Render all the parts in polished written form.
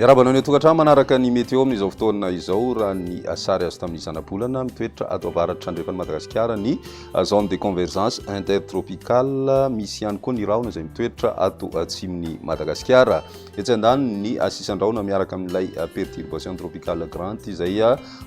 Miarahaba anao any an-tokantrano manaraka ny météo amin'izao fotoana izao. Raha ny sary azo tamin'ny zanabolana, mitoetra ato avaratra andrefan'i Madagasikara ny zone de convergence intertropicale. Misy ihany koa ny rahona izay mitoetra ato atsimon'i Madagasikara. Etsy andaniny ny sisan-drahona miaraka amin'ilay perturbation tropicale Grant izay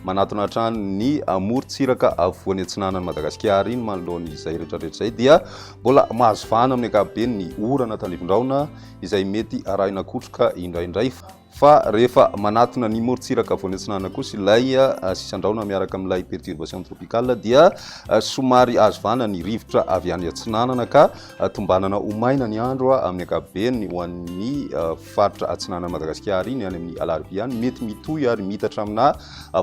manatona hatrany ny morontsiraka afovoany atsinanan'i Madagasikara iny. Manoloana izay rehetrarehetra izay dia mbola mahazo vahana amin'ny ankapobeny ny orana tandrifin-drahona izay mety arahina kotroka indraindray, fa rehefa manatona ny morontsiraka afovoany atsinanana kosa ilay sisan-drahona miaraka amin'ilay perturbation tropicale dia somary azo vahana ny rivotra avy any atsinanana ka tombanana ho maina ny andro amin'ny ankapobeny ho an'ny faritra atsinanan'i Madagasikara iny any amin'ny alarobia any. Mety mitohy ary miitatra amina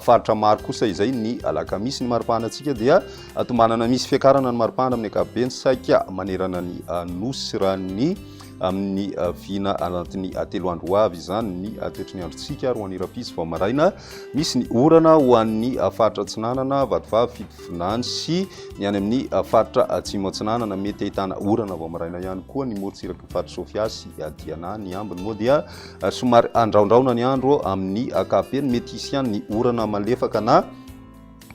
faritra maro kosa izay ny alakamisy. Ny maripana antsika dia tombanana misy fiakarana ny maripana amin'ny ankapobeny saika manerana ny nosy raha ny amin'ny vina anatin'ny 3 andro ho avy izany ny toetry ny androntsika. Ary ho an'ny rahampitso vao maraina misy ny orana ho an'ny faritra atsinanana, Vatovavy, Fitovinany sy ny any amin'ny faritra atsimo atsinanana. Mety ahitana orana vao maraina ihany koa ny morontsiraky ny faritra Sofia sy Diana. Ny ambiny moa dia somary andraondraona ny andro amin'ny ankapobeny. Mety hisy ihany ny orana malefaka na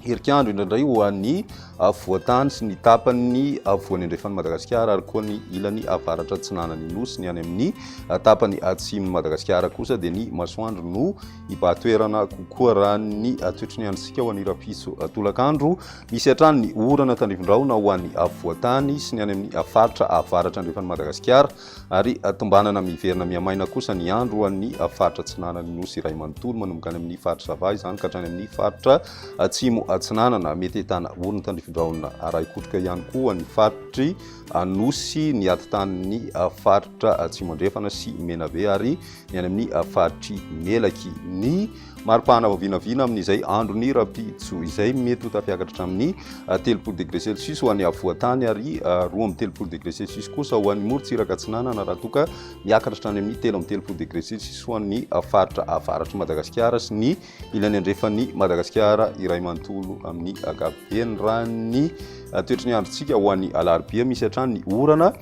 herikandro indraindray ho an'ny afovoan-tany sy ny tapany afovoany andrefan'i Madagasikara ary koa ny ilany avaratra atsinanan'ny Nosy. Ny any amin'ny tapany atsimon'i Madagasikara kosa dia ny masoandro no hibahan-toerana kokoa raha ny toetry ny androntsika ho an'ny rahampitso tolakandro. Misy hatrany ny orana tandrifin-drahona ho an'ny afovoan-tany sy ny any amin'ny faritra avaratra andrefan'i Madagasikara ary tombanana miverina mihamaina kosa ny andro ho an'ny faritra atsinanan'ny Nosy iray manontolo manomboka any amin'ny faritra Sava izany ka hatrany amin'ny faritra atsimo atsinanana. Mety ahitana orana tandrifin-drahona arahi-kotroka ihany koa ny faritry Anosy, ny atitan'ny faritra atsimo andrefana sy Menabe ary ny any amin'ny faritr'i Melaky. Ny maripana vao vinavina amin'izay andron'ny rahampitso izay mety ho tafiakatra hatramin'ny 30 degré celsius ho an'ny afovoan-tany ary 32 degré celsius kosa ho an'ny morontsiraka atsinanana raha toa ka miakatra hatrany amin'ny 33 degré celsius ho an'ny faritra avaratr'i Madagasikara sy ny ilany andrefan'i Madagasikara iray manontolo amin'ny ankapobeny. Raha ny toetry ny androntsika ho an'ny alarobia, misy hatrany ny orana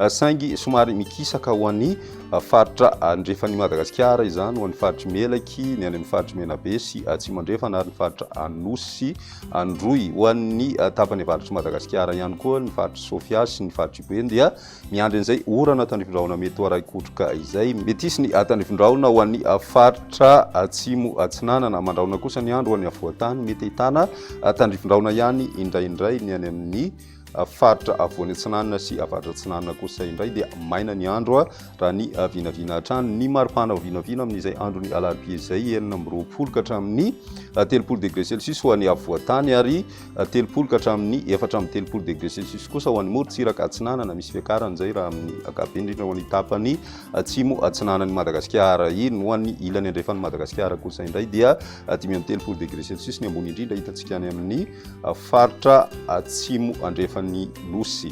saingy somary mikisaka ho an'ny faritra andrefan'i Madagasikara izany, ho an'ny faritry Melaky, ny any amin'ny faritry Menabe sy Atsimo Andrefana ary ny faritra Anosy sy Androy. Ho an'ny tapany avaratr'i Madagasikara ihany koa, ny faritry Sofia sy ny faritry Boeny dia Miandry an'izay orana tandrifindrahona mety ho arahi-kotroka izay. Mety hisy ny tandrifindrahona ho an'ny faritra atsimo atsinanana. Mandrahona kosa ny andro ho an'ny afovoan-tany. Mety ahitana tandrifindrahona ihany indraindray ny any amin'ny faritra afovoany atsinanana sy avaratra atsinanana kosa indray dia maina ny andro raha ny vinavina hatrany. Ny maripana vinavina amin'izay andron'ny alarobia izay 26 ka hatramin'ny 30 degré celsius ho an'ny afovoan-tany ary 30 ka hatramin'ny 34 degré celsius kosa ho an'ny morontsiraka atsinanana. Misy fiakarana izay raha amin'ny ankapobeny, indrindra ho an'ny tapany atsimo atsinanan'i Madagasikara iny. Ho an'ny ilany andrefan'i Madagasikara kosa indray dia 35 degré celsius ny ambony indrindra hitantsika any amin'ny faritra atsimo andrefan'ny Nosy.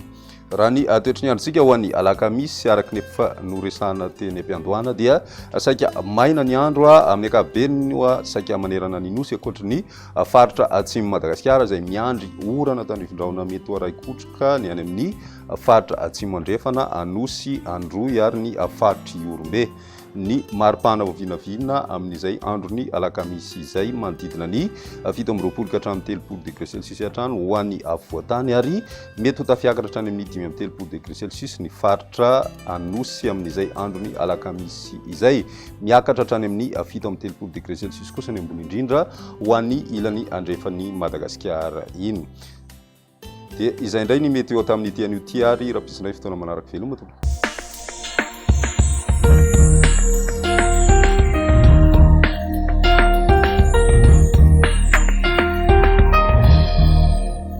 Raha ny toetry ny androntsika ho an'ny alakamisy, araka ny efa noresahana teny am-piandohana dia saika maina ny andro amin'ny ankapobeny, saika manerana ny Nosy ankoatry ny faritra atsimon'i Madagasikara izay miandry orana tandrifindrahona mety ho arahi-kotroka ny any amin'ny faritra atsimo andrefana, Anosy, Androy ary ny faritr'i Ihorombe. Ny maripana vao vinavina amin'izay andron'ny alakamisy izay manodidina ny 27 ka hatramin'ny 30 degré celsius hatrany ho an'ny afovoan-tany ary mety ho tafiakatra hatrany amin'ny 35 degré celsius ny faritra Anosy amin'izay andron'ny alakamisy izay. Miakatra hatrany amin'ny 37 degré celsius kosa ny ambony indrindra ho an'ny ilany andrefan'i Madagasikara iny. Dia izay indray ny météo tamin'ity anio ity ary rahampitso indray fotoana manaraka. Veloma tompoko.